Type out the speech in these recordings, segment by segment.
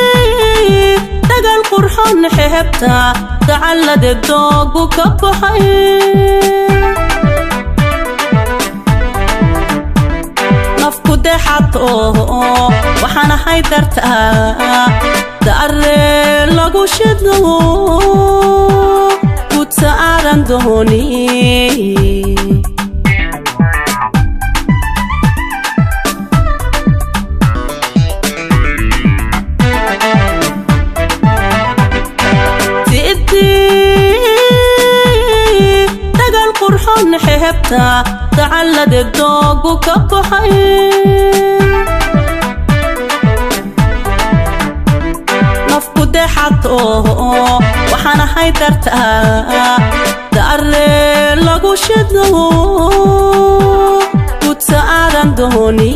Sidii dagal qurxoon xeebta dacallada doogu ka baxay. Nafku deexato waxaan ahay dartaa daare lagu shido gudsa aadan dooni. Sidii dagal qurxoon xeebta dacallada doogu ka baxay. Nafku deexato waxaan ahay dartaa daare lagu shido gudsa aadan dooni.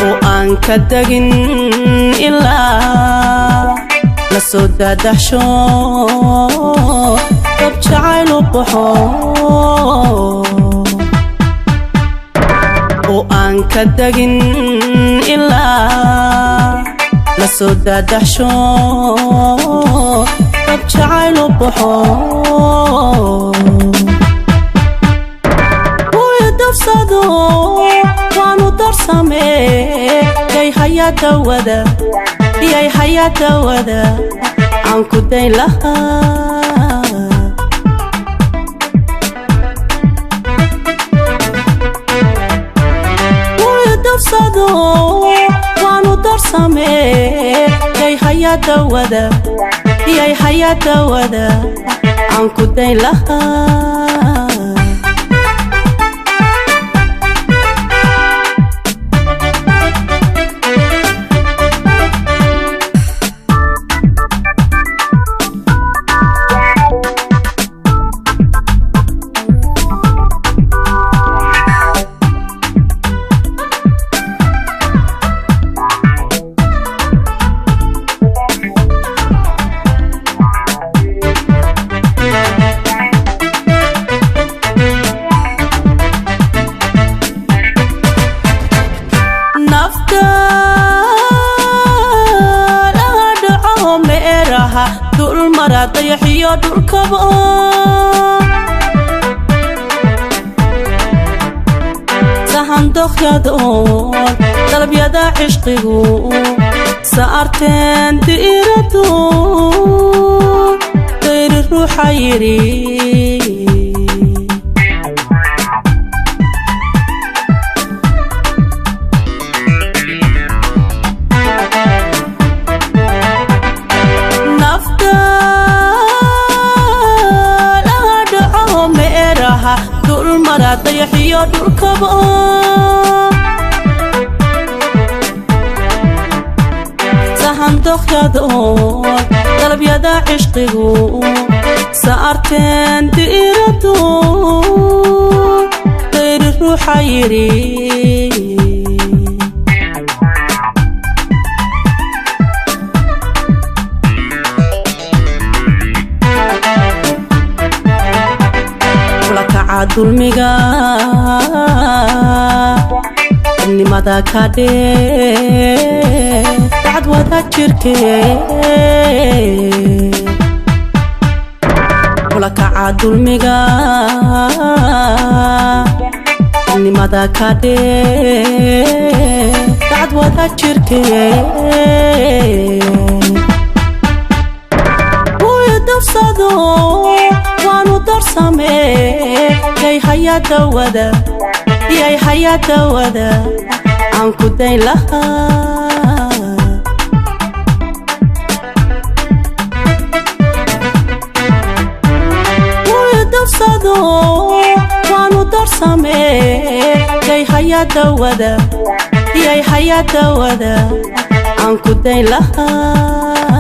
Oo aan ka degin ilaa la soo daadaxsho dab jacayl u baxo. Oo aan ka degin ilaa la soo daadaxsho dab jacayl u baxo. Wuyu dabsado waanu darsamee yay hayaadawada yay hayaadawada aan ku dayn lahaa. Wuyu dabsado waanu darsamee yay hayaadawada yay hayaadawada aan ku dayn lahaa. Nafta laga dhaco meeraha dulmara dayaxiyo dhulkaba. Sahan dokhyadoon dalabyada cishqigu saarteen diirado dayri ruuxa yidhi. Nafta laga dhaco meeraha dulmara dayaxiyo dhulkaba. Sahan dokhyadoon dalabyada cishqigu saarteen diirado dayri ruuxa yidhi. Kula kaca dulmiga nimada ka dhee dacad wada jirkee. Kula kaca dulmiga nimada ka dhee dacad wada jirkee. Wuyu dabsado waanu darsamee yay hayaadawada yay hayaadawada aan ku dayn lahaa. Wuyu dabsado waanu darsamee yay hayaadawada yay hayaadawada aan ku dayn lahaa.